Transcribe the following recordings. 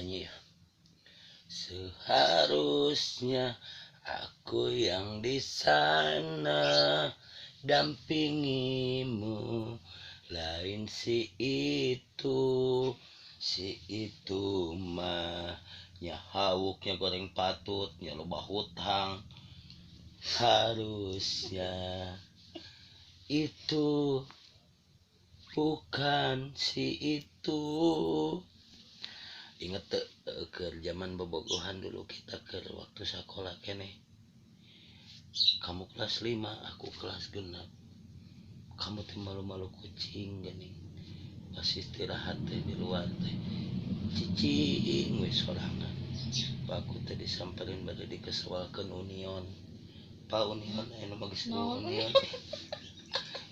Nyanyi ya. Seharusnya aku yang di sana dampingimu, lain si itu. Si itu mah nya hawuknya goreng patut, nya loba hutang. Harusnya itu bukan si itu. Inget teu ke zaman bobogohan dulu, kita ke waktu sekolah keneh? Kamu kelas 5, aku kelas 6. Kamu teh malu-malu kucing geuning. Pas istirahat teh di luar teh cicing we sorangan. Aku teh disamperin bade dikesewalkeun Union. Pa Union aya nu geus Naon? Union.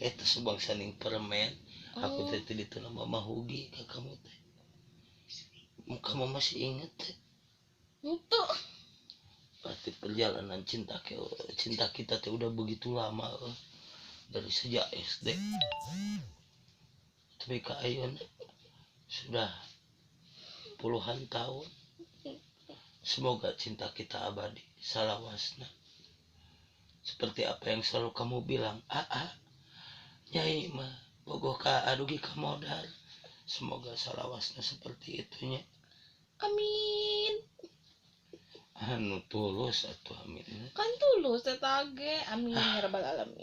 Eta sebangsa ning permen. Aku teh teh ditu mama Hugi ka kamu teh. Kamu masih inget teh? Itu. Berarti perjalanan cinta cinta kita teh udah begitu lama, eh. Dari sejak SD tapi ke ayeuna sudah puluhan tahun. Semoga cinta kita abadi salawasna, seperti apa yang selalu kamu bilang, "Aa, Nyai mah bogoh ka adugi ka modal." Semoga salawasna seperti itunya. Amin. Anu tulus atau amin. Kan tulus eta ge. Amin ya rabbal alamin.